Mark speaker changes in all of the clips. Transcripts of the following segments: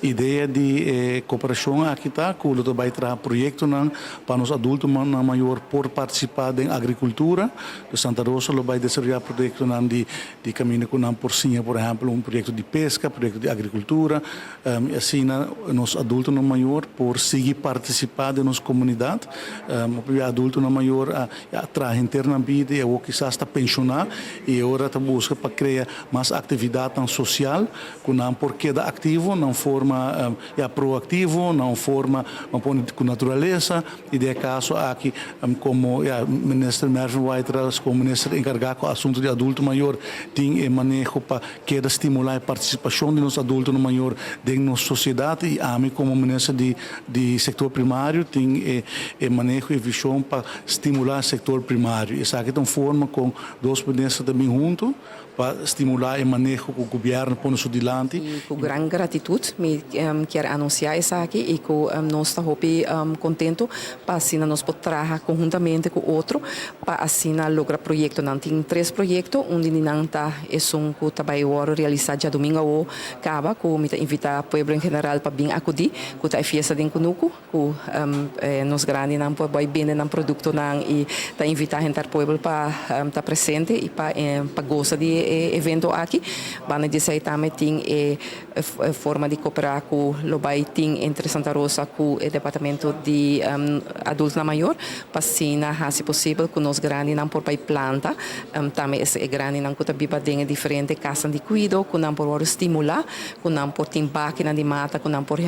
Speaker 1: Idea di cooperacion aki ta cu lo bay traha proyectonan pa nos adultonan mayor por participa den agricultura. Di Santa Rosa lo bay desaroya proyectonan di caminda cu nan por siña, por ehempel, un proyecto di pesca, proyecto di agricultura, y asina nos adultonan mayor por sigui participa den nos comunidad. Adultonan mayor a traha henter nan bida y kisas ta pensiona y awor ta busca pa crea mas actividad social, cu nan por keda activo, na forma ya, proactivo, na forma cu naturalesa, y den e caso aki, como ya, Minister Mervin Wyatt, como minister encarga cu asunto di adulto mayor, tin e maneho pa keda stimula e participacion di nos adultonan mayor den nos sociedad, y ami como minister di sector primario tin e maneho y vision pa stimula e sector primario. Esaki ta un forma cu dos minister tambe hunto pa stimula e maneho cu gobierno pone su dilanti.
Speaker 2: Y cu gran gratitud mi kier anuncia esaki y cu nos ta hopi contento pa asina nos por traha conhuntamente cu otro pa asina logra proyectonan. Tin tres proyecto, un di nan ta esun cu ta bay realisa diadomingo caba, cu mi ta invita pueblo en general pa bin acudi, cu ta fiesta den Cunucu, cu nos grandinan por bay bende nan productonan y ta invita henter pueblo pa ta presente y pa gosa di e evento aki. Banda di esey tambe tin e forma di coopera cu lo bay tin entre Santa Rosa cu e departamento di adultonan mayor, pa asina haci posibel cu nos grandinan por bay planta, tambe e grandinan cu ta biba den diferente cas di cuido, cu nan por stimula, cu nan por tin bakinan di mata, cu nan por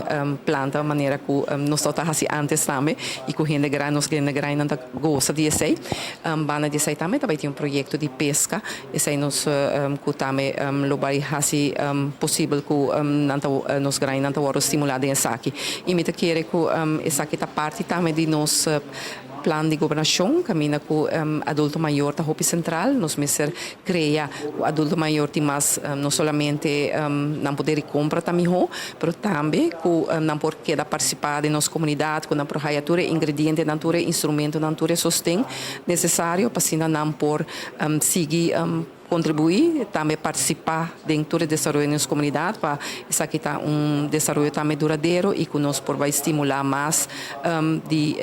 Speaker 2: planta manera cu nos ta haci antes tambe y cu hende grandi, nos hende grandi ta gosa di esey. Banda di esey tambe tambe tin un proyecto di pesca, esey nos cu tambe lo bay haci posibel cu nan ta, nos grandinan ta stimula den esaki. Y mi ta kere cu esaki ta parti tambe di nos plan di gobernacion, caminda cu adulto mayor ta hopi central. Nos mester crea cu adulto mayor tin mas, no solamente nan poder di compra ta miho, pero tambe cu nan por keda participa den nos comunidad, cu nan por haya tur ingrediente, nan tur instrumento, nan tur sosten necesario pa asina nan por sigui contribui, tambe participa den e desaroyo di nos comunidad, pa esaki ta un desaroyo tambe duradero y cu nos por bay stimula mas di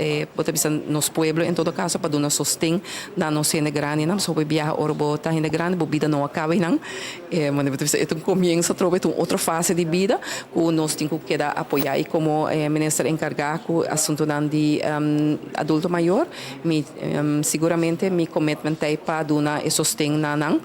Speaker 2: nos pueblo en todo caso pa duna sosten na nos hende grandinan. So biaha ora bo ta hende grandi, bo bida no a caba no, mas e un comienso trobe un otro fase di bida cu nos tin cu keda apoya, y como minister encarga cu asunto di adulto mayor, mi siguramente mi commitment ta pa duna e sosten na nan.